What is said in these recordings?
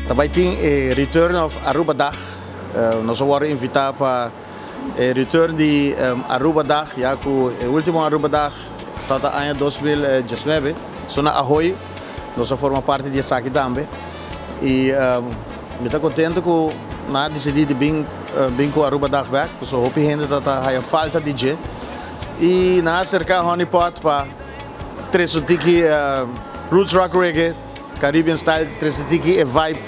Ta bay tin e Return of Arubadag. Nos a worde invita pa e return di Arubadag, ya cu e ultimo Arubadag tabata aña 2019. So na Ahoy nos a forma parti di esaki tambe. Y mi ta contento cu nan a dicidi di bin bin cu Arubadag bek, pasobra hopi hende tabata haya falta di dje. Y nan a acerca Honey Pot pa trece un tiki roots rock reggae, Caribbean style, trece tiki e vibe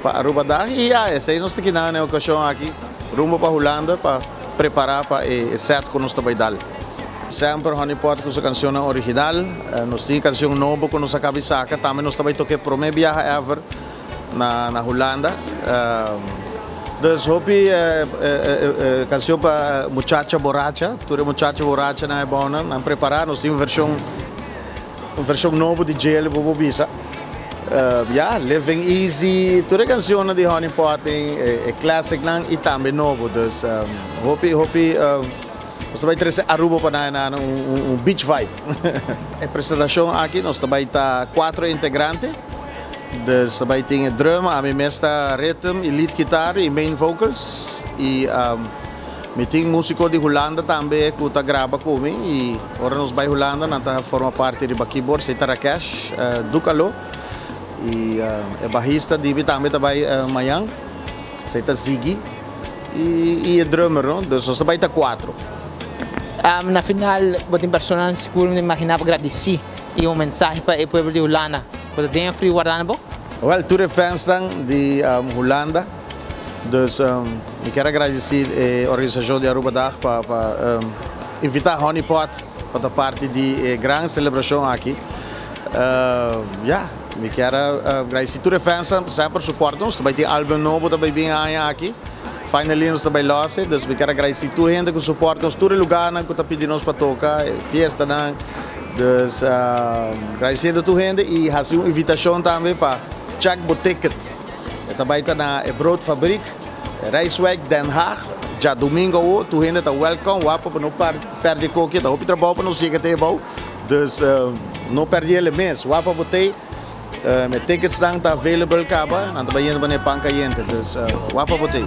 pa Arubadag. Y ya, esey nos ta kina na e ocasion aki, rumbo pa Hulanda pa prepara pa e set cu nos ta bay dal. Semper Honey Pot cu su cancionnan original. Nos tin cancion nobo cu nos a caba di saca, tambe nos ta bay toca e prome biaha ever na Hulanda. Dus hopi cancion pa muchacha boracha, tur e muchacha boracha nan e bounan, nan prepara, nos tin un version un version nobo di djele bo por bisa. Ya, Living Easy, tur e cancionnan di Honey Pot tin e classicnan y tambe nobo. Dus hopi hopi nos ta bay trece Aruba pa nan nan un beach vibe. E presentacion aki nos ta bay ta cuatro integrante. Dus ta bay tin e drum, ami mes ta rhythm y lead guitar y main vocals. Y mi tin musico di Hulanda tambe cu ta graba cu mi y ora nos bay Hulanda nan ta forma parti riba keyboard, esey ta Rakesh Dukalo. Y e bajista di mi tambe ta bay mañan, esey ta Ziggy y e drummer, no? Dus nos ta bay ta cuatro. Na final bo tin personanan sigur mi ta imagina pa gradici y un mensahe pa e pueblo di Hulanda. Bo ta den e frio wardando bo? Wel, tur e fansnan di Hulanda. Dus mi kier a gradeci e organisacion di Arubadag pa pa invita Honey Pot pa ta parti di e gran celebracion aki. Ya, mi kier a gradeci tur e fansnan semper support nos. Ta bay tin album nobo ta bay bin e aña aki. Finally nos ta bay los e. Dus mi kier a gradeci tur hende cu support nos, tur e lugarnan cu ta pidi nos pa toca, e fiestanan. Dus gradeciendo tur hende y haci un invitacion tambe pa check bo ticket. E ta bai ta na e Broodfabriek, Rijswijk, Den Haag, djadumingo awo. Tur hende ta welcome, wak pa no perde koki. Ta hopi trabou pa nos yega te ebou, dus no perde el mes. Wak pa bo tei, e ticketsnan ta available kaba, nan ta bai yendo manera pan kayente, dus wak pa bo tei.